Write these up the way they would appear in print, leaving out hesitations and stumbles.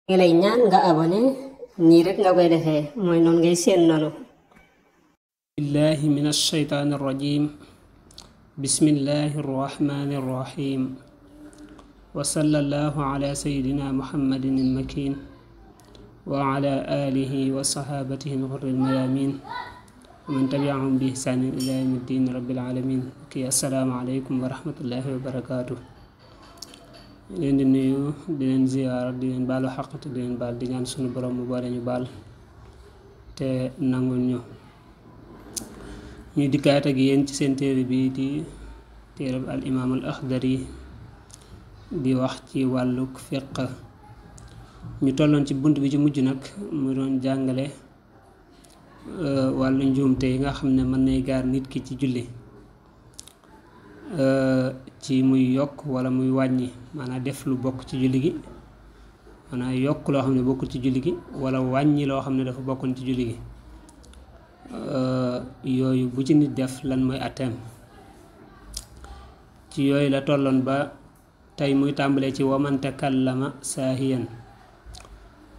ngi lay ñaan nga abonné nii rek nga koy defee mooy noonu ngay seen noonu. billahi min alsheytaani irrajim bismillahi irrahmani irrahim wa sallallahu ala sayidina muhammadin almakin wa ala alihi wa sahabatihi alghurri almayamin wa man tabiahum bi ihsanin ila yawmi ddin rabbil alamin ki assalaamu aleykum wa rahmatullahi wa barakatuh. leen di nuyu di leen ziyaara di leen baalu xaq te di leen baal di ñaan sunu borom mu boole ñu baal te nangul ñu dikkaat ak yéen ci seen téere bi di téereb al imaam al axdari di wax ci wàlluk fiq. ñu tolloon ci bunt bi ci mujj nag mu doon jàngale wàllu njuumte yi nga xam ne mën nay gaar nit ki ci julli, ci muy yokk wala muy wàññi, maanaam def lu bokk ci julli gi, maanaam yokk loo xam ne bokkul ci julli gi wala wàññi loo xam ne dafa bokkoon ci julli gi. yooyu bu ci nit def lan mooy atteem. ci yooyu la tolloon ba tey muy tàmbalee ci waman takallama saahiyan.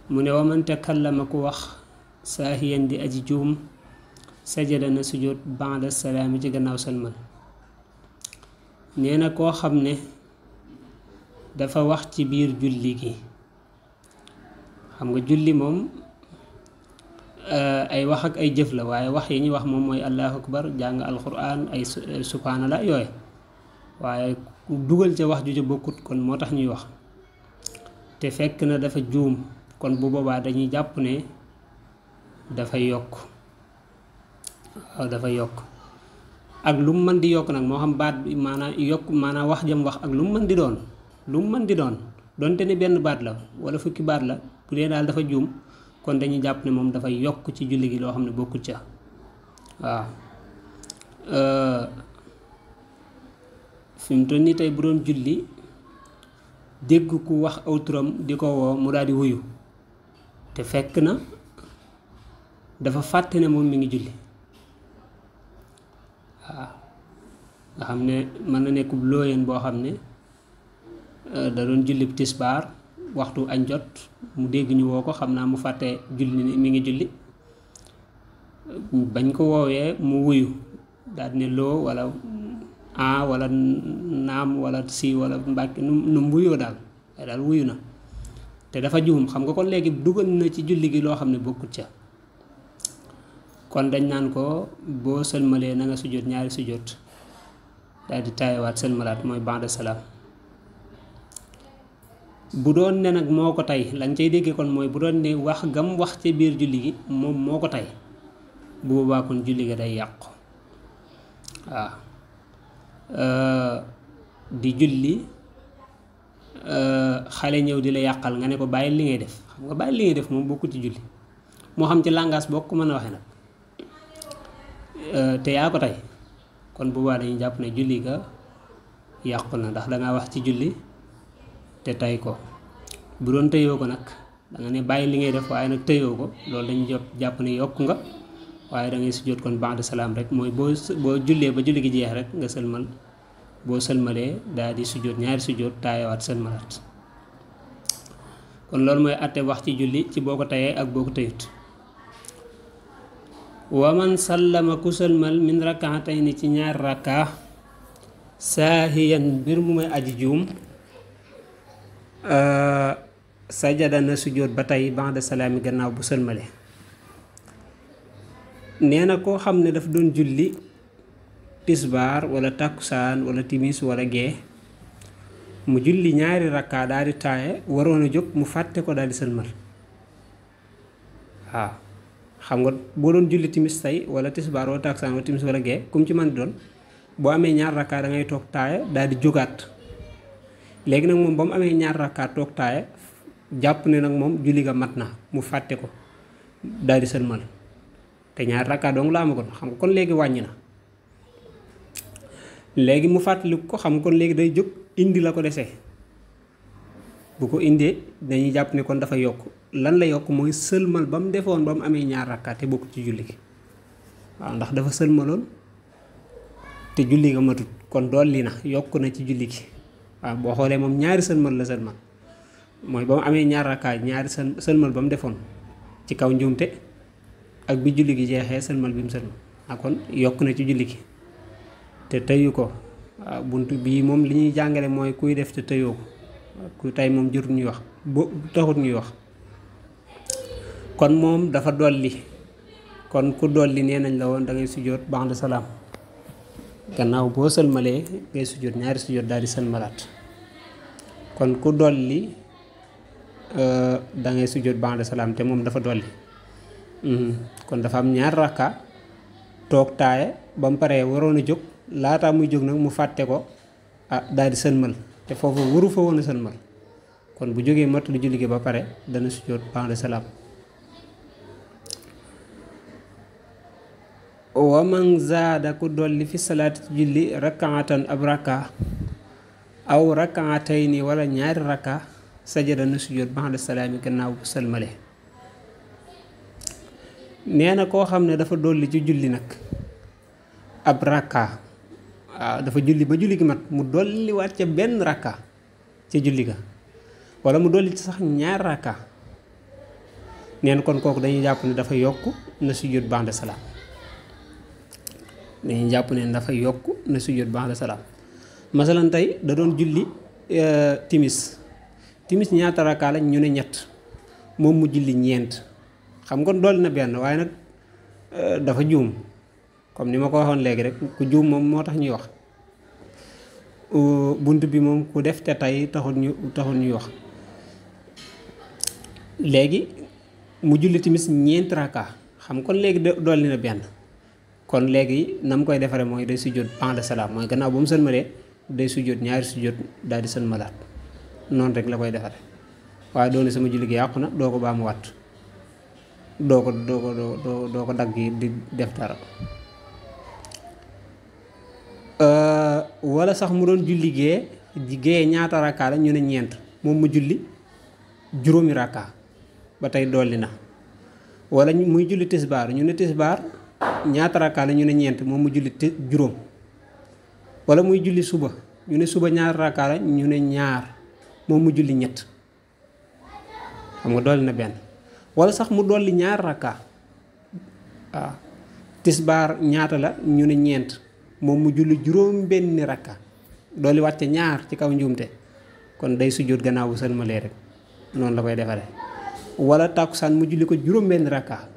mu ne waman takallama ku wax saahiyan di aji juum sajada na sujjóot ba'da salaami ci gannaaw salmal. nee na koo xam ne dafa wax ci biir julli gi, xam nga julli moom ay wax ak ay jëf la, waaye wax yi ñuy wax moom mooy allahu akbar, jàng alquran, ay subhanallah yooyu, waaye ku dugal ca wax ju ca bokkut kon moo tax ñuy wax, te fekk na dafa juum, kon bu boobaa dañuy jàpp ne dafa yokk. waaw dafa yokk ak lu mu mën di yokk nag, moo xam baat bi maanaam yokk maanaam wax jëm wax ak lu mu mën di doon, lu mu mën di doon donte ne benn baat la wala fukki baat la, bu dee daal dafa juum kon dañuy jàpp ne moom dafa yokk ci julli gi loo xam ne bokkut ca. waaw fi mu toll nii tey bu doon julli dégg ku wax aw turam di ko woo mu daal di wuyu, te fekk na dafa fàtte ne moom mi ngi julli. waaw nga xam ne mën na nekk looyeen boo xam ne da doon julli tisbaar waxtu añ jot mu dégg ñu woo ko, xam naa mu fàtte julli ni mi ngi julli, bañ ko woowee mu wuyu daal ne loo wala wala naam wala si wala mbàkki nu mu wuyoo daal, waaye daal wuyu na te dafa juum. xam nga kon léegi dugal na ci julli gi loo xam ne bokkut ca, kon dañ naan ko boo sëlmalee na nga sujjóot ñaari sujjóot daal di taayawaat sëlmalaat, mooy ba'da salaam. bu doon ne nag moo ko tey, lañ cay déggee kon mooy bu doon ne wax gam wax ci biir julli gi moom moo ko tey, bu boobaa kon julli ga day yàqu. waaw di julli xale ñëw di la yàqal nga ne ko bàyyi li ngay def, xam nga bàyyi li ngay def moom bokkul ci julli, moo xam ci langage boo ko mën a waxee nag, te yaa ko tey, kon bu boobaa dañuy jàpp ne julli ga yàqu na, ndax dangaa wax ci julli te tey ko. bu doon tëyoo ko nag da nga ne bàyyi li ngay def waaye nag tëyoo ko, loolu dañuy jàpp ne yokk nga, waaye da ngay sujjóot kon ba'da salaam rek, mooy boo jullee ba julli gi jeex rek nga sëlmal, boo sëlmalee daal di sujjóot ñaari sujjóot taayawaat sëlmalaat. kon loolu mooy àtte wax ci julli ci boo ko teyee ak boo ko tëyut. wa man sallama ku sëlmal min rak'atayni ci ñaar rakka saahiyan mbir mu may aji juum sajada na sujjóot ba tey ba'da salaami gannaaw bu sëlmale. nee na koo xam ne daf doon julli tisbaar wala takkusaan wala timis wala gee, mu julli ñaari rakka daal di taaye, waroon a jóg mu fàtte ko daal di sëlmal. waaw xam nga boo doon julli timis tey wala tisbaar wala takkusaan wala timis wala gee, kum ci man di doon, boo amee ñaar rakka da ngay toog taaye daal di jógaat. léegi nag moom ba mu amee ñaar rakka toog taaye jàpp ne nag moom julli ga mat na, mu fàtte ko daal di sëlmal, te ñaar rakka dong la amagoon, xam nga kon léegi wàññi na. léegi mu fàttali ko, xam nga kon léegi day jóg indi la ko desee. bu ko indee dañuy jàpp ne kon dafa yokk. lan la yokk mooy sëlmal ba mu defoon ba mu amee ñaar rakka te bokk ci julli gi. waaw ndax dafa sëlmaloon te julli ga matut, kon dolli na, yokk na ci julli gi. waaw boo xoolee moom ñaari sëlmal la sëlmal, mooy ba mu amee ñaar rakkaa ñaari sëlmal ba mu defoon ci kaw njuumte ak bi julli gi jeexee sëlmal bi mu sëlmal kon yokk na ci julli gi te tëyu ko. waaw bunt bii moom li ñuy jàngale mooy kuy def te tëyoo ko ku tey moom jurut ñuy wax bu taxut ñuy wax. kon moom dafa dolli kon ku dolli nee nañ la woon da ngay sujjóot ba'da salaam gannaaw boo sëlmalee ngay sujjóot ñaari sujjóot daal di sëlmalaat kon ku dolli da ngay sujjóot ba'da salaam te moom dafa dolli. kon dafa am ñaar rakka toog taaye ba mu paree waroon a jóg laataa muy jóg nag mu fàtte ko daal di sëlmal te foofu waru fa woon a sëlmal kon bu jógee mottali julli gi ba pare dana sujjóot ba'da salaam. wa man zaada ku dolli fi salaati ci julli rakkaatan ab rakka aw rakkaatayni wala ñaari rakka sajada na sujjóot ba'da salaami gannaaw bu sëlmale. nee na koo xam ne dafa dolli ci julli nag ab rakka dafa julli ba julli gi mat mu dolliwaat ca benn rakka ca julli ga wala mu dolli ci sax ñaar rakka nee na kon kooku dañuy jàpp ne dafa yokk na sujjóot ba'da salaam dañuy jàpp ne dafa yokk na sujjóot ba'da salaam. masalan tey da doon julli timis ñaata rakka lañ ñu ne ñett moom mu julli ñeent xam nga dolli na benn waaye nag dafa juum comme ni ma ko waxoon léegi rek ku juum moom moo tax ñuy wax bunt bi moom ku def te tey taxul ñuy wax. léegi mu julli timis ñeent rakka xam kon léegi dolli na benn kon léegi na mu koy defaree mooy day sujjóot ba'da salaam mooy gannaaw ba mu sëlmalee day sujjóot ñaari sujjóot daal di sëlmalaat noonu rek la koy defaree waaye doone sama julli gi yàqu na doo ko baamuwaat doo ko dagg di def dara. wala sax mu doon julli gee ñaata rakka la ñu ne ñeent moom mu julli juróomi rakka ba tey dolli na. wala muy julli tisbaar ñu ne tisbaar ñaata rakka la ñu ne ñeent moom mu julli juróom. wala muy julli suba ñu ne suba ñaata rakka la ñu ne ñaar moom mu julli ñett xam nga dolli na benn. wala sax mu dolli ñaar rakka tisbaar ñaata la ñu ne ñeent moom mu julli juróom benni rakka dolli wàcce ñaar ci kaw njuumte kon day sujjóot gannaaw bu sëlmalee rek noonu la koy defaree. wala tàkkusaan mu julli ko juróom benn rakka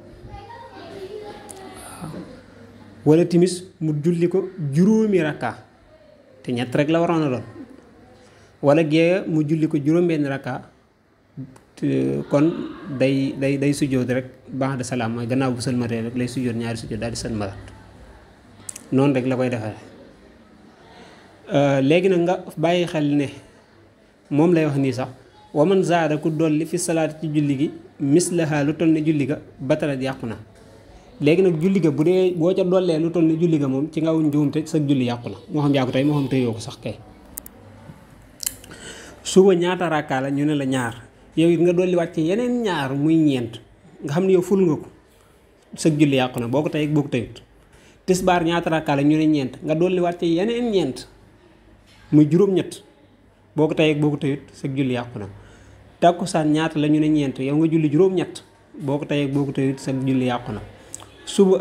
wala timis mu julli ko juróomi rakka te ñett rek la waroon a doon. wala gee mu julli ko juróom benn rakka kon day sujjóot rek ba'da salaam mooy gannaaw bu sëlmalee rek lay sujjóot ñaari sujjóot daal di sëlmalaat noonu rek la koy defaree. léegi nag nga bàyyi xel ne moom lay wax nii sax wa man zaada ku dolli fi salaat ci julli gi mislaha lu toll ne julli ga batalat yàqu na. léegi nag julli ga bu dee boo ca dollee lu toll ne julli ga moom ci ngaw njuumte sa julli yàqu na moo xam yaa ko tey moo xam teyoo ko sax kay. suba ñaata rakka la ñu ne la ñaar yow it nga dolli wàcc yeneen ñaar muy ñeent nga xam ne yow ful nga ko sa julli yàqu na boo ko tey boo ko teyut. tisbaar ñaata rakka la ñu ne ñeent nga dolli wàcc yeneen ñeent muy juróom-ñett boo ko tey boo ko teyut sa julli yàqu na. takkusaan ñaata la ñu ne ñeent yow nga julli juróom-ñett boo ko tey boo ko teyut sa julli yàqu na. suba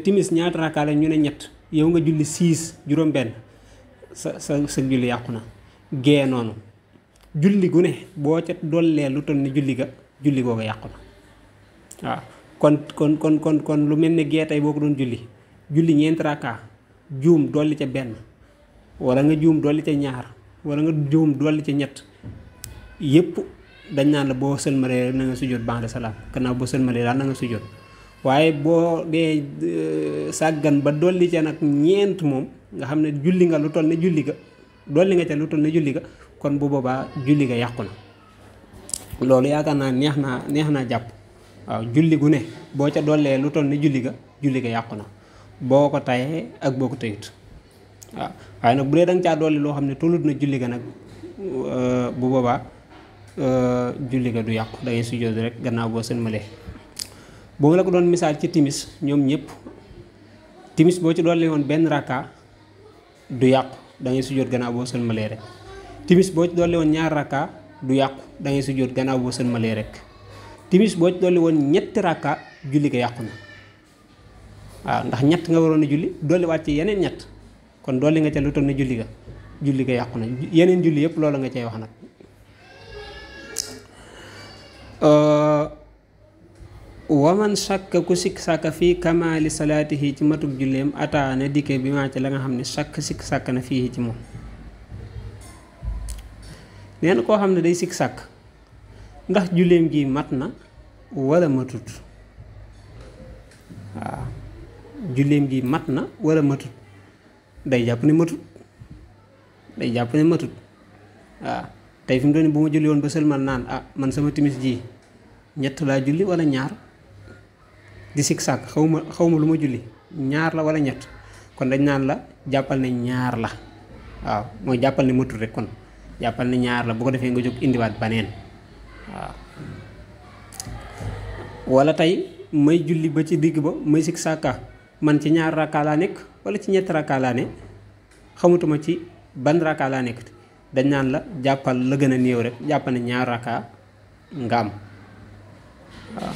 timis ñaata rakka la ñu ne ñett yow nga julli 6 juróom-benn sa julli yàqu na. gee noonu julli gu ne boo ca dollee lu toll ne julli googu yàqu na waaw. kon lu mel ne gee tey boo ko doon julli ñeenti rakka juum dolli ca benn wala nga juum dolli ca ñaar wala nga juum dolli ca ñett yépp dañ naan la boo sëlmalee na nga sujjóot ba'da salaam gannaaw boo sëlmalee daal na nga sujjóot. waaye boo dee sàggan ba dolli ca nag ñeent moom nga xam ne julli nga lu toll ne julli ga dolli nga ca lu toll ne julli ga kon bu boobaa julli ga yàqu na. loolu yaakaar naa neex naa jàpp waaw julli gu ne boo ca dollee lu toll ne julli ga yàqu na boo ko tayee ak boo ko tayut waaw. waaye nag bu dee da nga caa dolli loo xam ne tollut na julli ga nag bu boobaa julli ga du yàqu da ngay sujjóot rek gannaaw boo sëlmalee. bu ma la ko doon misaal ci timis ñoom ñëpp timis boo ci dolli woon benn rakka du yàqu da ngay sujjóot gannaaw boo sëlmalee rek. timis boo ci dolli woon ñaar rakka du yàqu da ngay sujjóot gannaaw boo sëlmalee rek. timis boo ci dolli woon ñetti rakka julli ga yàqu na waaw ndax ñett nga waroon a julli dolli wàcc yeneen ñett kon dolli nga ca lu toll ne julli ga yàqu na yeneen julli yëpp loolu nga cay wax nag. waman shakka ku sikk sàkka fii kamaali salaatihi ci matuk julleem ataana dikke bi maa ci la nga xam ne sikk sàkk na fii ci moom. nee na koo xam ne day sikk sàkk ndax julleem gi mat na wala matut waaw julleem gi mat na wala matut day jàpp ne matut waaw tey fi mu doon bu ma julli woon ba sëlmal naan man sama timis ji ñett laa julli wala ñaar di sikk sàkk xaw ma lu ma julli ñaar la wala ñett kon dañ naan la jàppal ne ñaar la waaw mooy jàppal ne matut rek kon jàppal ne ñaar la bu ko defee nga jóg indiwaat baneen waaw wala tey may julli ba ci digg ba may sikk sàkka man ci ñaar rakka laa nekk wala ci ñetti rakka laa ne xamatuma ci ban rakka laa nekk dañ naan la jàppal la gën a néew rek jàppal ne ñaar rakka nga am waaw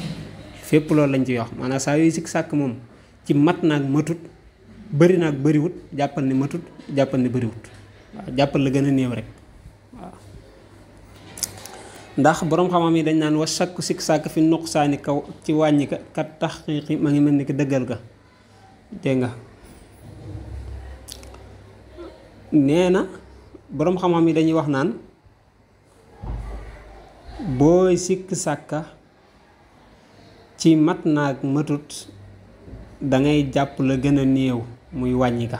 fépp loolu lañ ciy wax maanaam saa yooyu sikk sàkk moom ci mat naag matut bëri naag bëriwut jàppal ne matut jàppal ne bëriwut waaw jàppal la gën a néew rek waaw ndax boroom xam-xam yi dañ naan wa sakku sikk sàkk fi nuqsaani kaw ci wàññi ka kat taxqiiqi ma ngi mel ni ki dëggal ga dégg nga nee na boroom xam-xam yi dañuy wax naan booy sikk sàkka ci mat naag matut dangay jàpp la gën a néew muy wàññi ka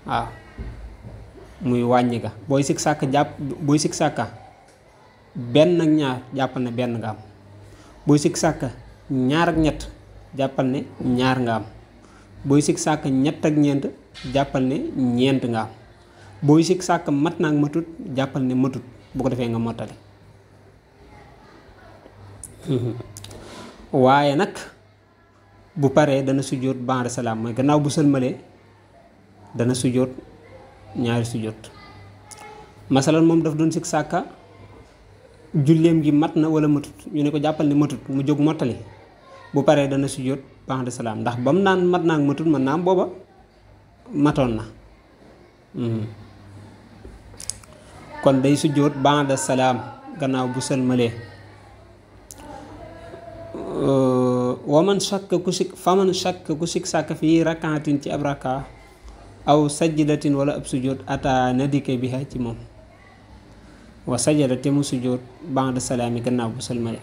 waaw muy wàññi ka booy sikk sàkka benn ak ñaar jàppal ne benn nga am booy sikk sàkka ñaar ak ñett jàppal ne ñaar nga am booy sikk sàkka ñett ak ñeent jàppal ne ñeent nga am booy sikk sàkka mat naag matut jàppal ne matut bu ko defee nga mottali waaye nag bu paree dana sujjóot ba'da salaam mooy gannaaw bu sëlmalee dana sujjóot ñaari sujjóot masalan moom daf doon sikk sàkka julleem gi mat na wala matut ñu ne ko jàppal ne matut mu jóg mottali bu paree dana sujjóot ba'da salaam ndax ba mu naan mat naa ak matut man naam booba matoon na kon day sujjóot ba'da salaam gannaaw bu sëlmalee waman shakka ku sikk sàkk fii rakaatin ci ab raka aw sajdatin wala ab sujjóot ata na dikke bi ci moom wa sajada te mu sujjóot ba'da salaam yi gannaaw bu sëlmale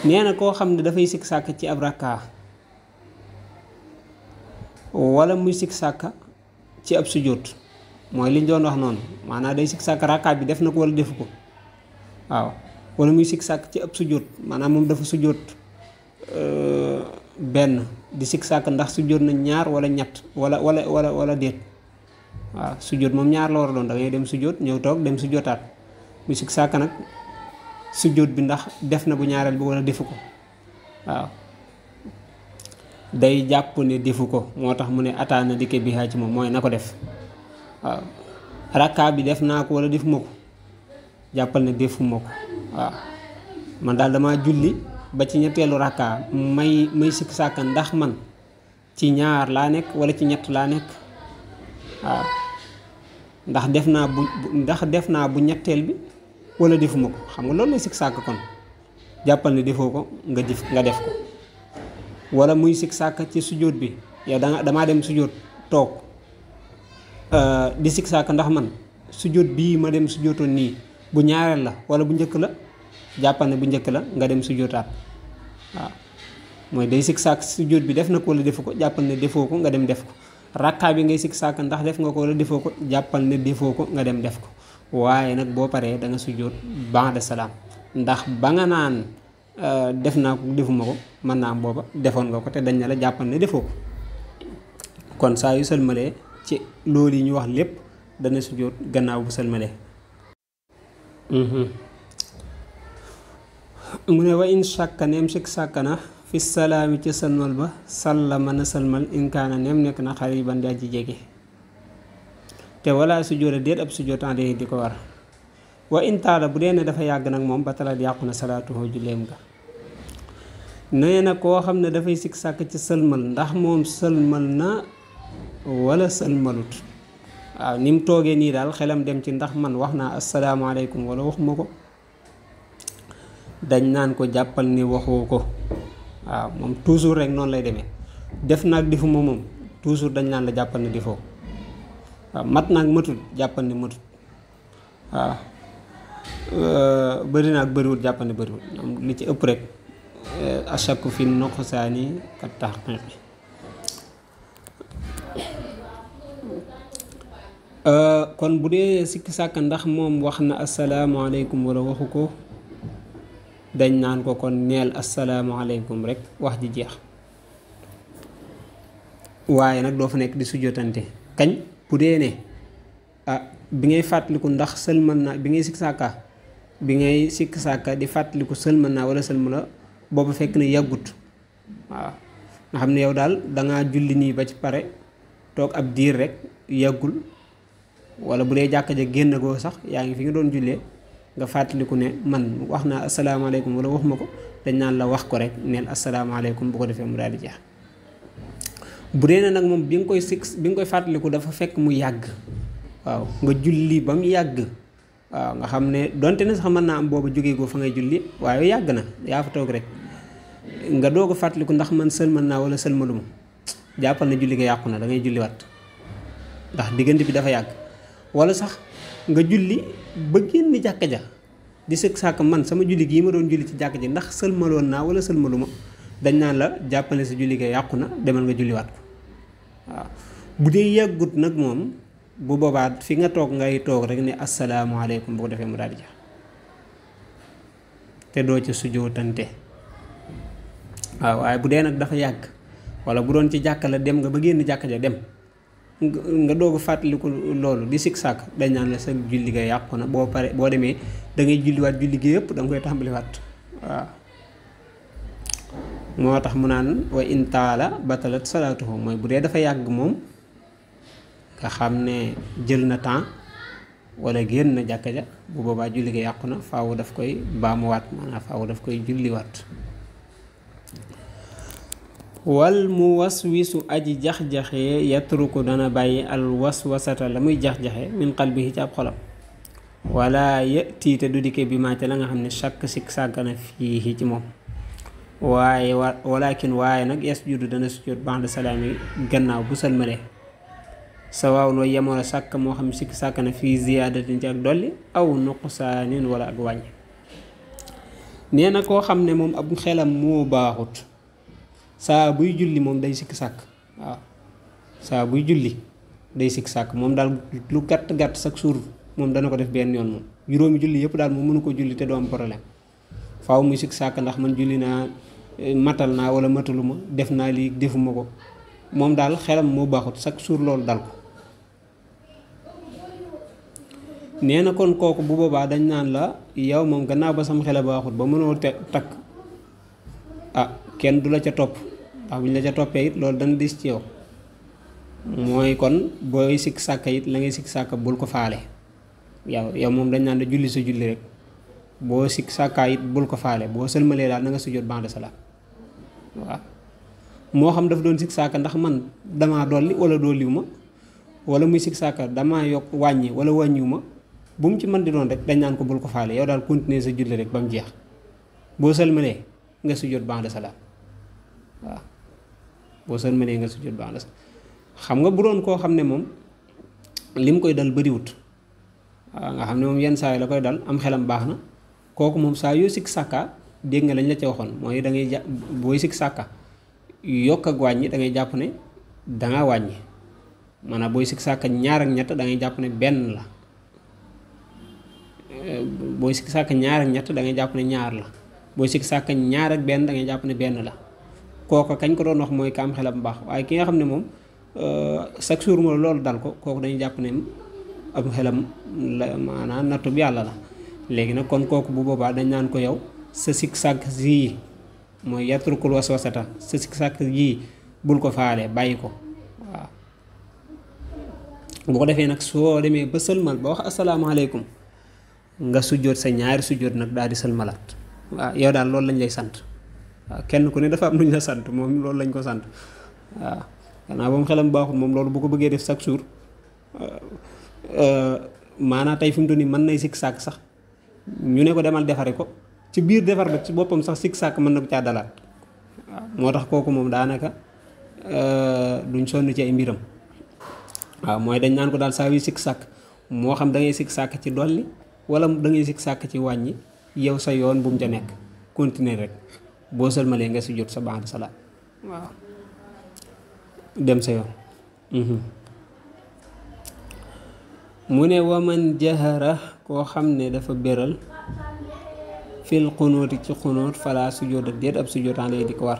nee na koo xam ne dafay sikk sàkk ci ab raka wala muy sikk sàkk ci ab sujjóot mooy liñ doon wax noonu maanaam day sikk sàkk raka bi def na ko wala defu ko waaw wala muy sikk sàkk ci ab sujjóot maanaam moom dafa sujjóot benn di sikk sàkk ndax sujjóot na ñaar wala ñett wala déet waaw sujjóot moom ñaar la war a doon da ngay dem sujjóot ñëw toog dem sujjóotaat muy sikk sàkk nag sujjóot bi ndax def na bu ñaareel bi wala defu ko waaw day jàpp ne defu ko moo tax mu ne ataana dikke bi ci moom mooy na ko def waaw rakka bi def naa ko wala defuma ko jàppal ne defuma ko waaw man daal dama julli ba ci ñetteelu rakka may sikk sàkk ndax man ci ñaar laa nekk wala ci ñett laa nekk waaw ndax def naa bu ñetteel bi wala defuma ko xam nga loolu lay sikk sàkk kon jàppal ne defoo ko nga def ko wala muy sikk sàkk ci sujjóot bi yow damaa dem sujjóot toog di sikk sàkk ndax man sujjóot bii ma dem sujjóotoon nii bu ñaareel la wala bu njëkk la jàppal ne bu njëkk la nga dem sujjóotaat waaw mooy day sikk sàkk sujjóot bi def na ko wala defu ko jàppal ne defoo ko nga dem def ko rakkaa bi ngay sikk sàkk ndax def nga ko wala defoo ko jàppal ne defoo ko nga dem def ko waaye nag boo paree da nga sujjóot ba'da salaam ndax ba nga naan def naa ko defuma ko mën naa am booba defoon nga ko te dañ ne la jàppal ne defoo ko kon saa yu sëlmalee ci loolu yi ñu wax lépp dana sujjóot gannaaw bu sëlmalee mu ne wa in shakka neem sikk sàkka na fi salaami ci sëlmal ba sallama na sëlmal inkaana neem nekk na xariban di jege te wala sujjóota déet ab sujjóot di ko war wa in taala bu dee ne dafa yàgg nag moom batalat yàqu na salaatuhu julleem ga. nee na koo xam ne dafay sikk sàkk ci sëlmal ndax moom sëlmal na wala sëlmalut, waaw ni mu toogee nii daal xelam dem ci ndax man wax naa asalaamaaleykum wala waxuma ko, dañ naan ko jàppal ni waxoo ko. waaw moom toujours rek noonu lay demee, def naag defuma moom toujours dañ naan la jàppal ni defoo. waaw mat naag matul jàppal ni matut. waaw bëri naag bëriwul jàppal ni bëriwul, li ci ëpp rek achakku fi noqsaani kat tahqiqi. kon bu dee sikki sàkk ndax moom wax na asalaamaaleykum wala waxu ko, dañ naan ko kon neel asalaamaaleykum rek wax ji jeex. waaye nag doo fa nekk di sujjotante kañ bu dee ne bi ngay fàttaliku ndax sëlmal naa bi ngay sikk sàkka di fàttaliku sëlmal naa wala sëlmala boobu fekk na yàggut. waaw nga xam ne yow daal dangaa julli nii ba ci pare toog ab diir rek yàggul, wala bu dee jàkka ja génn goo sax yaa ngi fi nga doon jullee nga fàttaliku ne man wax naa asalaamaaleykum wala waxuma ko, dañ naan la wax ko rek neel asalaamaaleykum bu ko defee mu daal di jeex. bu dee ne nag moom bi nga koy fàttaliku dafa fekk mu yàgg, waaw nga julli ba mu yàgg, waaw nga xam ne donte ne sax mën naa am booba jógee goo fa ngay julli waaye yàgg na yaa fa toog rek nga doog a fàttaliku ndax man sëlmal naa wala sëlmaluma, jàppal na julli nga yàqu na, da ngay julliwaat ndax diggante bi dafa yàgg. wala sax nga julli ba génn jàkka ja di sëkk sàkk man sama julli gii ma doon julli ci jàkka ji ndax sëlmaloon naa wala sëlmaluma, dañ naan la jàppal ne sa julli nga yàqu na, demal nga julliwaat ko. waaw bu dee yàggut nag moom bu boobaa fi nga toog ngay toog rek ne asalaamaaleykum bu ko defee mu daal di jeex te doo ca sujjootante. waaw waaye bu dee nag dafa yàgg wala bu doon ci jàkka la dem nga ba génn jàkka ja dem nga doog a fàttaliku loolu di sikk sàkk, dañ naan la sa julli ga yàqu na. boo pare boo demee da ngay julliwaat julli gi yëpp da nga koy tàmbaliwaat. waaw moo tax mu naan wa in taala batalat salaatuhu, mooy bu dee dafa yàgg moom nga xam ne jël na temps wala génn na jàkka ja, bu boobaa julli ga yàqu na, faawu daf koy baamuwaat, maanaam faawu daf koy julliwaat. wal mu waswisu aji jax-jaxee yatruku dana bàyyi al waswasata la muy jax-jaxe min qalbihi ci ab xolam, wala yatiite du dikke bi maa ca la nga xam ne chaque sikk sàggana fii ci moom. waaye waaye nag yasjudu dana sujjóot ba'da salaami gannaaw bu sëlmalee, sawaawun wa yemoo la sàkk moo xam sikk sàggana fii ziyaadatin ci ak dolli aw nuqsaanin wala ak wàññi. nee na koo xam ne moom ab xelam moo baaxut, saa buy julli moom day sikk sàkk. waaw saa buy julli day sikk sàkk moom daal lu gàtt gàtt chaque jour moom dana ko def benn yoon moom. juróomi julli yëpp daal moom mënu ko julli te doo am problème, faaw muy sikk sàkk ndax man julli naa matal naa wala mataluma, def naa lii defuma ko, moom daal xelam moo baaxut chaque jour loolu dal ko. nee na kon kooku bu boobaa dañ naan la yow moom gannaaw ba sam xele baaxut ba mënoo takk, kenn du la ca topp, ndax buñ la ca toppee it loolu dana dis ci yow. mooy kon booy sikk sàkka it la ngay sikk sàkka bul ko faale. yow moom dañ naan la julli sa julli rek, boo sikk sàkkaa it bul ko faale, boo sëlmalee daal na nga sujjóot ba'da salaam. waaw moo xam dafa doon sikk sàkka ndax man damaa dolli wala dolliwu ma, wala muy sikk sàkka damaa yokk wàññi wala wàññiwu ma, bu mu ci mën di doon rek dañ naan ko bul ko faale, yow daal continuer sa julli rek ba mu jeex. boo sëlmalee nga sujjóot ba'da salaam. waaw boo sëlmalee nga sujjóot ba'da salaam. xam nga bu doon koo xam ne moom lim koy dal bariwut, waaw nga xam ne moom yenn saa yi la koy dal am xelam baax na, kooku moom saa yoo sikk sàkka dégg nga lañ la ca waxoon, mooy da ngay booy sikk sàkka yokk ak wàññi da ngay jàpp ne dangaa wàññi, maanaam booy sikk sàkka ñaar ak ñett da ngay jàpp ne benn la, booy sikk sàkka ñaar ak ñett da ngay jàpp ne ñaar la, booy sikk sàkka ñaar ak benn da ngay jàpp ne benn la. kooku kañ ko doon wax mooy ka am xelam baax, waaye ki nga xam ne moom chaque jour moo loolu dal ko, kooku dañuy jàpp ne am xelam la, maanaam nattu bi yàlla la. léegi nag kon kooku bu boobaa dañ naan ko yow sa sikk sàkk yii mooy yatrukul waswasata, sa sikk sàkk yii bul ko faale, bàyyi ko. waaw bu ko defee nag soo demee ba sëlmal ba wax asalaamaaleykum nga sujjóot sa ñaari sujjóot nag daal di sëlmalaat. waaw yow daal loolu lañ lay sant. waaw kenn ku ne dafa am lu ñu la sant moom loolu lañ ko sant. waaw gannaaw ba mu xelam baaxul moom loolu bu ko bëggee def chaque jour maanaam tey fi mu toll nii mën nay sikk sàkk sax ñu ne ko demal defari ko ci biir defar ba ci boppam sax sikk sàkk mën na ko caa dalaat. waaw moo tax kooku moom daanaka duñ sonn ci ay mbiram. waaw mooy dañ naan ko daal saa yu sikk sàkk moo xam da ngay sikk sàkk ci dolli wala da ngay sikk sàkk ci wàññi yow sa yoon bu mu ca nekk continuer rek boo sëlmalee nga si jot sa ba'da salaat waaw dem sa yoon. mu ne waman jahara koo xam ne dafa béral fil xunóoti ci xunóot fala sujjóot ak déet ab sujjóotaan lay di ko war.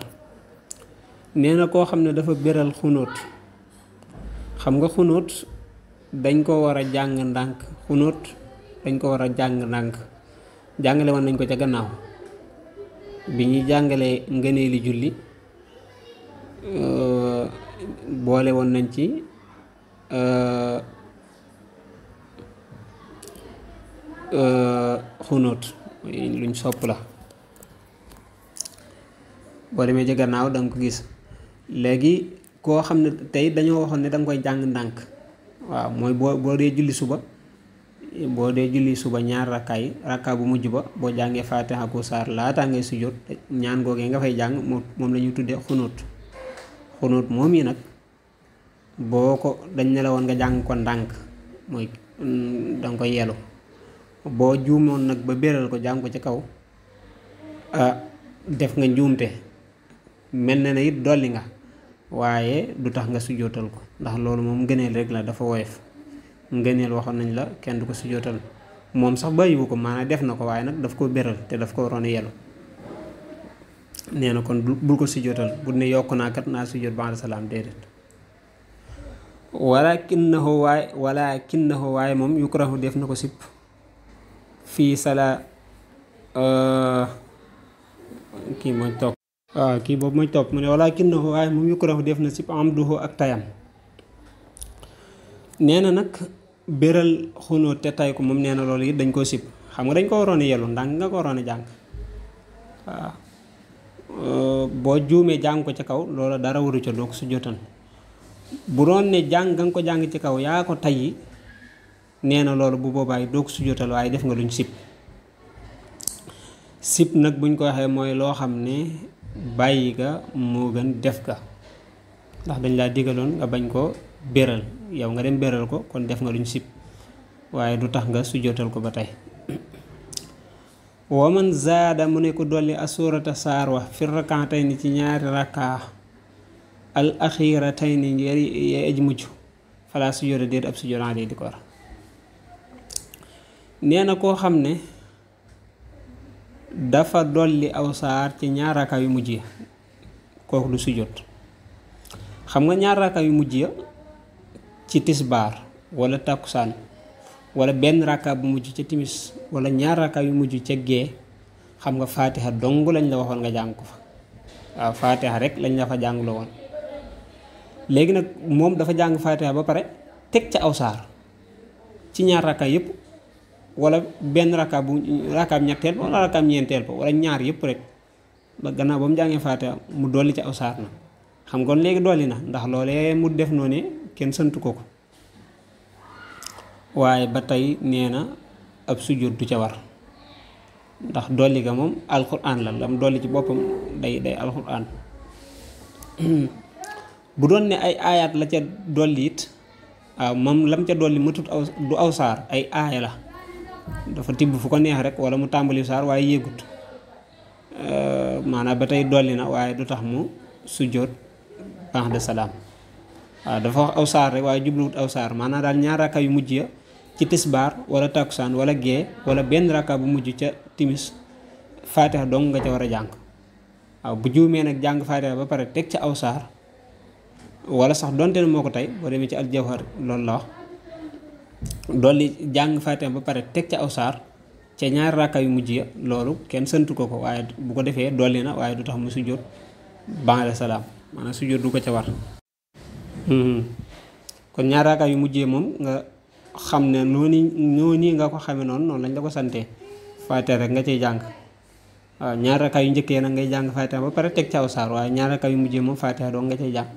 nee na koo xam ne dafa béral xunóot xam nga xunóot dañ ko war a jàng ndànk xunóot dañ ko war a jàng ndànk jàngale woon nañ ko ca gannaaw bi ñuy jàngalee ngëneeli julli boole woon nañ ci xunóot luñ sopp la boo demee ca gannaaw da nga ko gis. léegi koo xam ne tey dañoo waxoon ne da nga koy jàng ndànk waaw mooy boo dee julli suba ñaar rakkaa yi rakkaa bu mujj ba boo jàngee faatiha ko saar laataa ngay sujjóot ñaan googee nga fay jàng moom la ñuy tuddee xunóot moom yi nag boo ko dañ ne la woon nga jàng ko ndànk mooy danga koy yelu boo juumoon nag ba béral ko jàng ko ci kaw def nga njuumte mel na ne it dolli nga waaye du tax nga sujjóotal ko ndax loolu moom ngëneel rek la dafa woyof ngëneel waxoon nañ la kenn du ko sujjóotal moom sax bàyyiwu ko maanaam def na ko waaye nag daf ko béral te daf ko waroon a yelu nee na kon bul ko sujjóotal bu ne yokk naa kat naa sujjóot ba'da salaam déedéet. walaakinnahu waaye moom yukrahu def na ko sipp fii sala kii mooy toog waaw kii boobu mooy topp mu ne walaakinnahu waaye moom yukrahu def na sipp amduhu ak tayam. nee na nag béral xunóot te tay ko moom nee na loolu it dañ koo sipp xam nga dañ ko waroon a yelu ndànk nga ko waroon a jàng waaw boo juumee jàng ko ci kaw loola dara waru ca doo ko sujjóotal bu doon ne jàng nga ko jàng ci kaw yaa ko tayyi nee na loolu bu boobaa doo ko sujjóotal waaye def nga luñ sip nag buñ ko waxee mooy loo xam ne bàyyi ga moo gën def ga ndax dañ laa digaloon nga bañ ko béral yow nga dem béral ko kon def nga luñ sip waaye du tax nga sujjóotal ko ba tey. waman zaada mu ne ko dolli asurata saar wa fi rakaatayni ci ñaari rakkaa al axiratayni yee aj mujj fala sujjóota déet ab sujjóotaan di ko war. nee na koo xam ne dafa dolli aw saar ci ñaar rakkaa yu mujj ya kooku du sujjóot. xam nga ñaar rakkaa yu mujj ya ci tisbaar wala takkusaan wala benn rakkaa bu mujj ca timis wala ñaar rakkaa yu mujj ca gee xam nga faatiha dong lañ la waxoon nga jàng ko fa waaw faatiha rek lañ la fa jàng la woon. léegi nag moom dafa jàng faatiha ba pare teg ca aw saar ci ñaar rakkaa yëpp wala benn rakkaa bu rakkaab ñetteel ba wala rakkaab ñeenteel ba wala ñaar yëpp rek ba gannaaw ba mu jàngee faatiha mu dolli ca aw saar na xam nga léegi dolli na ndax loolee mu def noonu kenn santu ko ko waaye ba tey nee na ab sujjóot du ca war ndax dolli ga moom alxuraan la lam dolli ci boppam day alxuraan. bu doon ne ay aayaat la ca dolli it waaw moom lam ca dolli matut du aw saar ay aaya la dafa tibb fu ko neex rek wala mu tàmbali saar waaye yéegut maanaam ba tey dolli na waaye du tax mu sujjóot ba'da salaam waaw dafa wax aw saar rek waaye jubluwut aw saar maanaam daal ñaar rakka yu mujj ya ci tisbaar wala takkusaan wala gee wala benn rakka bu mujj ca timis faatiha dong nga ca war a jàng waaw bu juumee nag jàng faatiha ba pare teg ca aw saar wala sax donte ne moo ko tey boo demee ci aljawhar loolu la wax dolli jàng faatiha ba pare teg ca aw saar ca ñaari rakka yu mujj ya loolu kenn santu ko waaye bu ko defee dolli na waaye du tax mu sujjóot ba'da salaam maanaam sujjóot du ko ca war. kon ñaari rakka yu mujjee moom nga xam ne noonu nga ko xame noonu lañ la ko santee faatiha rek nga ciy jàng waaw ñaar rakka yu njëkkee nag ngay jàng faatiha ba pare teg ci aw saar waaye ñaar rakka yu mujjee moom faatiha doo nga ciy jàng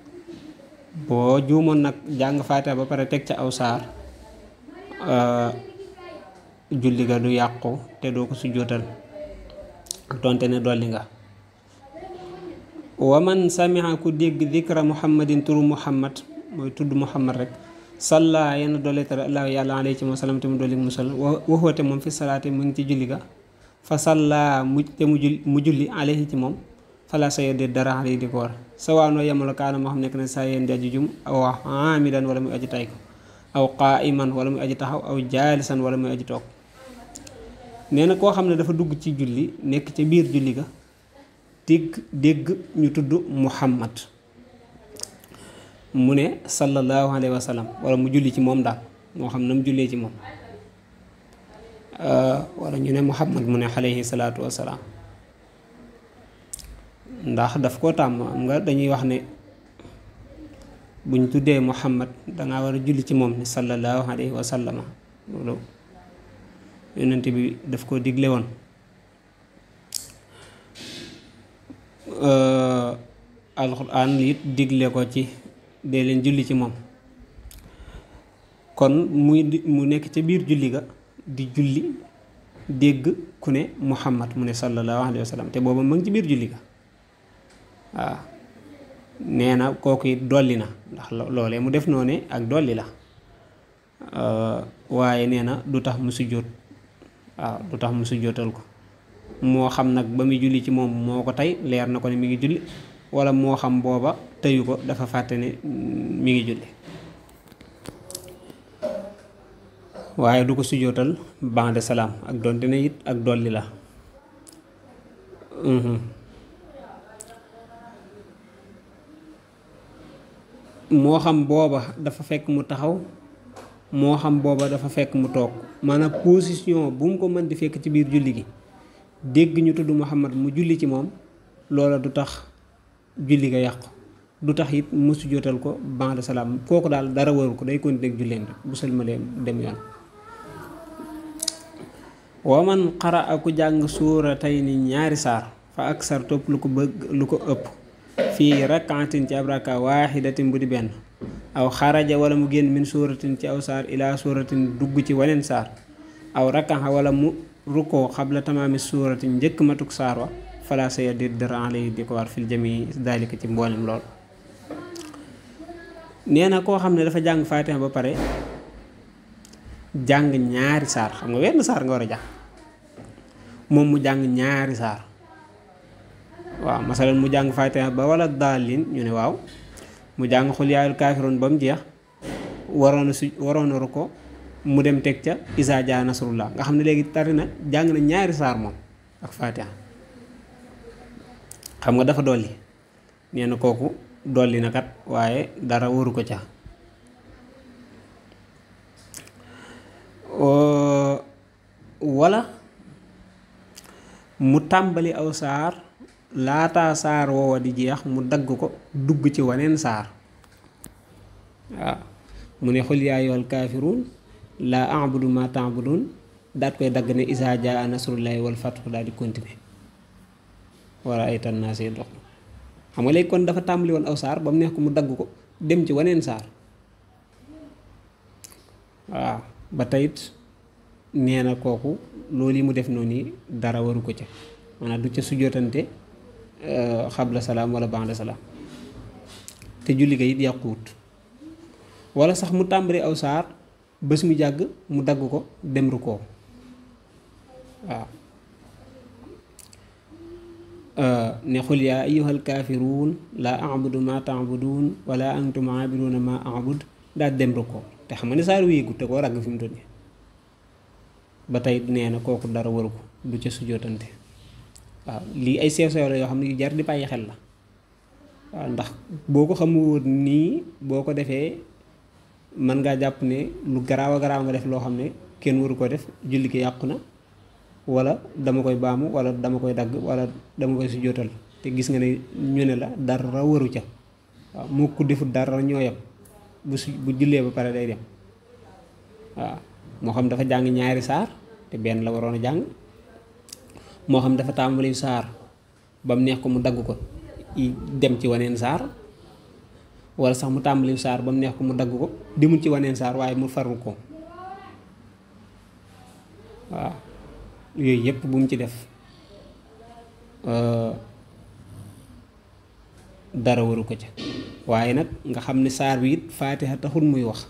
boo juumoon nag jàng faatiha ba pare teg ca aw saar julli ga du yàqu te doo ko sujjóotal tonte ne dolli nga wa man samiha ku dégg dikra muhammadin turu muhammad mooy tudd muhammad rek salla yenn dolli tara allahu yàlla alayhi wa sallam te mu dolli musal waxoote moom fi salaate mu ngi ci julli ga fa salla mu julli alayhi ci moom fala sa yedde dara alayhi di ko war sa waanoo yemalo kaana moo xam nekk ne saa yeen di aji jum aw amidan wala muy aji tay ko aw qaa'iman wala muy aji taxaw aw jaalisan wala muy aji toog nee na koo xam ne dafa dugg ci julli nekk ca biir julli ga dégg ñu tudd muhammad mu ne sallallahu alayhi wa sallam wala mu julli ci moom daal moo xam na mu jullee ci moom wala ñu ne muhammad mu ne alayhi salaatu wasalaam ndax daf koo tàmm am nga dañuy wax ne buñ tuddee muhammad danga war a julli ci moom ni sallallahu alayhi wa sallama loolu yonent bi daf koo digle woon alxuraan it digle ko ci dee leen julli ci moom kon mu nekk ca biir julli ga di julli dégg ku ne muhammad mu ne sallallahu alayhi wa sallam te booba mu ngi ci biir julli ga waaw nee na kooku it dolli na ndax loolee mu def noonu ak dolli la waaye nee na du tax mu sujjóot waaw du tax mu sujjóotal ko moo xam nag ba muy julli ci moom moo ko tey leer na ko ne mi ngi julli wala moo xam booba teyu ko dafa fàtte ne mi ngi julli waaye du ko sujjóotal ba'da salaam ak donte ne it ak dolli la moo xam booba dafa fekk mu taxaw moo xam booba dafa fekk mu toog maanaam position bu mu ko mën di fekk ci biir julli gi dégg ñu tudd muhammad mu julli ci moom loola du tax julli ga yàqu du tax it mu sujjóotal ko ba'da salaam kooku daal dara waru ko day continuer ak julleen rek bu sëlmalee dem yoon wa man qara'a ku jàng suuratayni ñaari saar fa aksar topp lu ko bëgg lu ko ëpp fii rak'atin ci ab rakka waaxidatin bu di benn aw xaraja wala mu génn min suuratin ci aw saar ilaa suuratin dugg ci waneen saar aw rakkaxa wala mu rukkoo xabla tamaami suuratin njëkk matuk saar wa fala sa yadir dara alayhi di ko war fil jami dalika ci mboolem lool nee na koo xam ne dafa jàng faatiha ba pare jàng ñaari saar xam nga wenn saar nga war a jàng moom mu jàng ñaari saar waaw masalan mu jàng faatiha ba wala daalin ñu ne waaw mu jàng xul yaayul kaafiroon ba mu jeex waroon a ruko mu dem teg ca izaa jaa nasrullah nga xam ne léegi tari na jàng na ñaari saar moom ak faatiha xam nga dafa dolli nee na kooku dolli na kat waaye dara waru ko ca wala mu tàmbali aw saar laataa saar woowa di jeex mu dagg ko dugg ci waneen saar waaw mu ne xul yaa ayyuhal kaafiruun laa a'budu ma ta'budun daat koy dagg ne izaa jaa nasrullahi wal fathu daal di continuer wala ay tan naa see dox xam nga léegi kon dafa tàmbali woon aw saar ba mu neex ko mu dagg ko dem ci waneen saar waaw ba teyit nee na kooku loolu yi mu def noonu yi dara waru ko ca maanaam du ca sujjóotante xabla salaam wala ba'da salaam te julli ga it yàquwut wala sax mu tàmbali aw saar bés mu jàgg mu dagg ko dem rukkoo waaw ne xul yaa ayyuhal kaafiruun laa a'budu ma ta'budun wala antum aabiduuna ma a'bud daal dem rukkoo te xam nga ne saar wéegu te koo ragg fi mu toll nii ba tey nee na kooku dara waru ko du ca sujjóotante waaw lii ay sew sew la yoo xam ne yu jar di bàyyi xel la waaw ndax boo ko xamul nii boo ko defee mën ngaa jàpp ne lu garaaw a garaaw nga def loo xam ne kenn waru ko def julli gi yàqu na wala dama koy baamu wala dama koy dagg wala dama koy sujjóotal te gis nga ne ñu ne la dara waru ca waaw moo ko defut dara ñoo yem bu jullee ba pare day dem waaw moo xam dafa jàng ñaari saar te benn la waroon a jàng moo xam dafa tàmbali saar ba mu neex ko mu dagg ko dem ci waneen saar wala sax mu tàmbali saar ba mu neex ko mu dagg ko demul ci waneen saar waaye mu faru ko waaw yooyu yëpp bu mu ci def dara waru ko ca waaye nag nga xam ne saar bi it faatiha taxul muy wax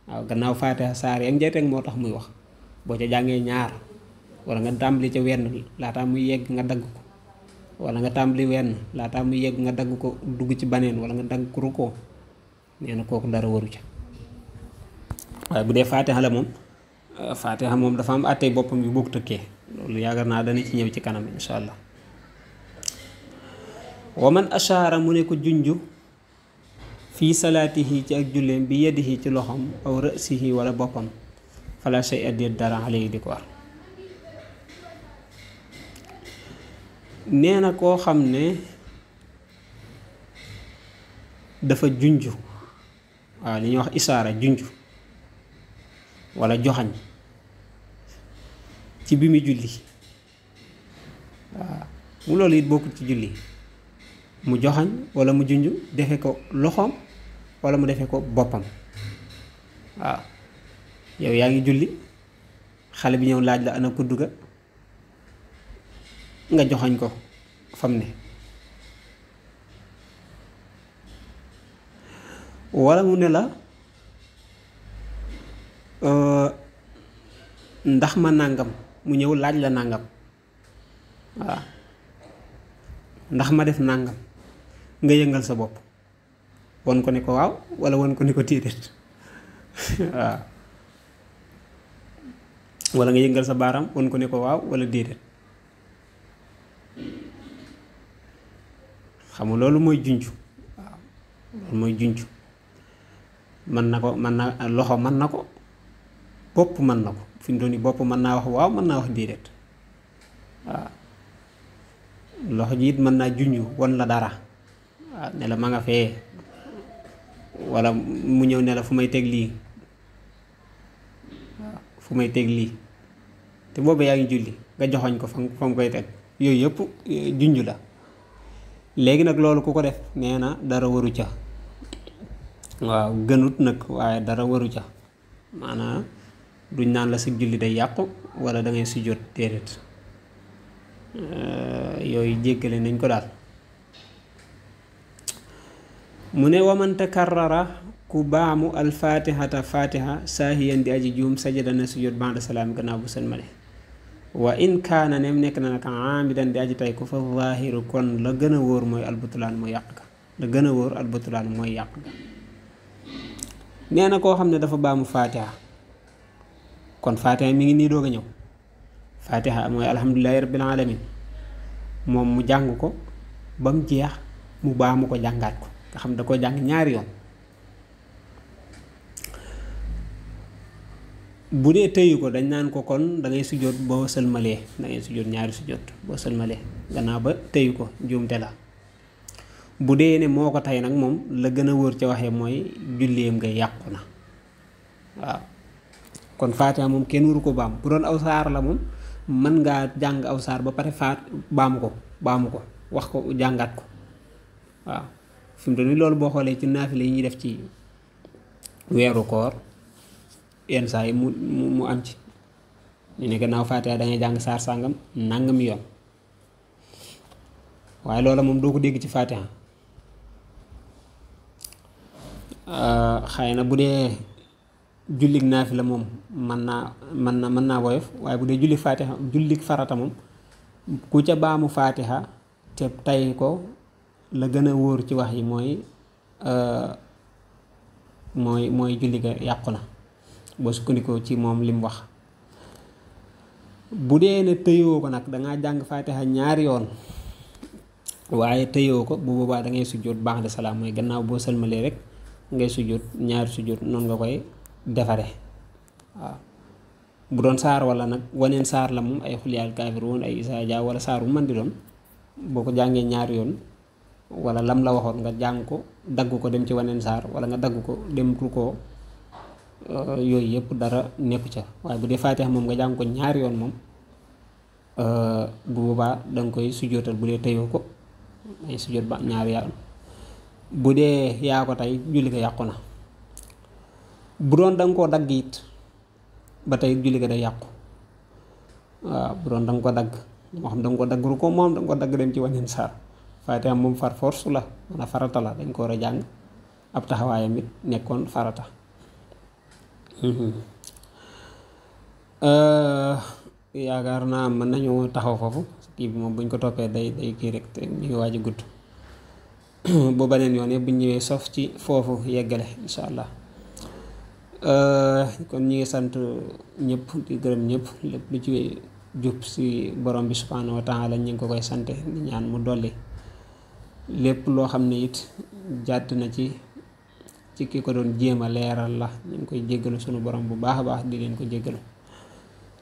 waaw gannaaw faatiha saar yak njëtteeg moo tax muy wax boo ca jàngee ñaar wala nga tàmbali ca wenn laataa muy yegg nga dagg ko wala nga tàmbali wenn laataa muy yegg nga dagg ko dugg ci baneen wala nga dagg ko rukkoo nee na kooku dara waru ca waaye bu dee faatiha la moom faatiha moom dafa am àttee boppam yu bokk tëkkee loolu yaakaar naa dana ci ñëw ci kanam insha allah wa man ashaara mu ne ko junju fii salaatihi ci ak julleem bi yadihi ci loxoom aw rasihi wala boppam fala shay addeet dara alayhi di ko war nee na koo xam ne dafa junju waaw li ñuy wax isaara junju wala joxañ ci bi mu julli waaw mu loolu it bokkul ci julli mu joxañ wala mu junj defe ko loxoom wala mu defe ko boppam waaw yow yaa ngi julli xale bi ñëw laaj la ana kudd ga nga joxañ ko fam ne wala mu ne la ndax ma nàngam mu ñëw laaj la nàngam waaw ndax ma def nàngam nga yëngal sa bopp won ko ne ko waaw wala won ko ne ko déedéet waaw wala nga yëngal sa baaraam won ko ne ko waaw wala déedéet xam nga loolu mooy junj waaw loolu mooy junj mën na ko mën na loxo mën na ko bopp mën na ko fi mu doon nii bopp mën naa wax waaw mën naa wax déedéet waaw loxo ji it mën naa junj won la dara waaw ne la ma nga fee wala mu ñëw ne la fu may teg lii waaw fu may teg lii te boobu yaa ngi julli nga joxoñ ko fa mu koy teg yooyu yëpp junj la léegi nag loolu ku ko def nee na dara waru ca waaw gënut nag waaye dara waru ca maanaam duñ naan la sa julli day yàqu wala da ngay sujjóot déedéet yooyu jéggale nañ ko daal mu ne waman takarrara ku baamu alfatihata fatiha saahiyan di aji juum sajada na sujjóot ba'da salaam gannaaw bu sëlmale wa in kaana nem nekk na nag aamidan di aji tay ko fa zaahiru kon la gën a wóor mooy albutulaan mooy yàq ga la gën a wóor albutulaan mooy yàq ga nee na koo xam ne dafa baamu fatiha kon fatiha mi ngi nii doog a ñëw fatiha mooy alhamdulillahi rabbil alamin moom mu jàng ko ba mu jeex mu baamu ko jàngaat ko nga xam da ko jàng ñaari yoon bu dee tëyu ko dañ naan ko kon da ngay sujjóot boo sëlmalee da ngay sujjóot ñaari sujjóot boo sëlmalee gannaaw ba tëyu ko njuumte la bu dee ne moo ko tey nag moom la gën a wóor ca waxee mooy julleem nga yàqu na waaw kon faatiha moom kenn waru ko baam bu doon aw saar la moom mën ngaa jàng aw saar ba pare baamu ko wax ko jàngaat ko waaw fi mu toll nii loolu boo xoolee ci naafile yi ñuy def ci weeru koor yenn saa yi mu am ci ñu ne gannaaw faatiha da ngay jàng saar sàngam nangami yoon waaye loola moom doo ko dégg ci faatiha xëy na bu dee jullig naafila moom mën naa woyof waaye bu dee jullig faatiha jullig farata moom ku ca baamu faatiha te tay ko la gën a wóor ci wax yi mooy julli ga yàqu na boo sukkandikoo ci moom lim wax bu dee ne tëyoo ko nag dangaa jàng faatiha ñaari yoon waaye tëyoo ko bu boobaa da ngay sujjóot ba'da salaam mooy gannaaw boo sëlmalee rek ngay sujjóot ñaari sujjóot noonu nga koy defare waaw bu doon saar wala nag waneen saar la moom ay xul yaa kaafiruun ay isaa jaa wala saar bu mën di doon boo ko jàngee ñaari yoon wala lam la waxoon nga jàng ko dagg ko dem ci waneen saar wala nga dagg ko dem ko yooyu yëpp dara nekku ca waaye bu dee faatiha moom nga jàng ko ñaari yoon moom bu boobaa danga koy sujjóotal bu dee teyoo ko ay sujjóot ba ñaari yoon bu dee yaa ko tey julli ga yàqu na bu doon danga koo dagg it ba tey julli ga day yàqu waaw bu doon danga ko dagg moo xam danga ko dagg ru ko moom danga ko dagg dem ci waneen saar faatiha moom far force la man a farata la dañ ko war a jàng ab taxawaayam it nekkoon farata yaakaar naa mën nañu taxaw foofu kii bi moom buñ ko toppee day kii rek te ñu ngi waaj a gudd boo beneen yoon yëpp buñ ñëwee sof ci foofu yeggale insha allah kon ñi ngi sant ñëpp di gërëm ñëpp lépp lu ci jub si borom bi subhanahu wa taala ñu ngi ko koy sante di ñaan mu dolli lépp loo xam ne it jàdd na ci ki ko doon jéem a leeral la ñu ngi koy jéggalu sunu borom bu baax a baax di leen ko jéggalu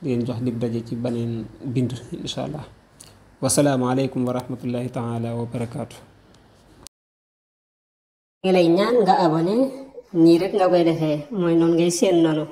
di leen jox dig daje ci beneen bind insha allah wasalaamu aleykum wa rahmatullahi taala wa barakaatu. ngi lay ñaan nga abonné nii rek nga koy defee mooy noonu ngay seen noonu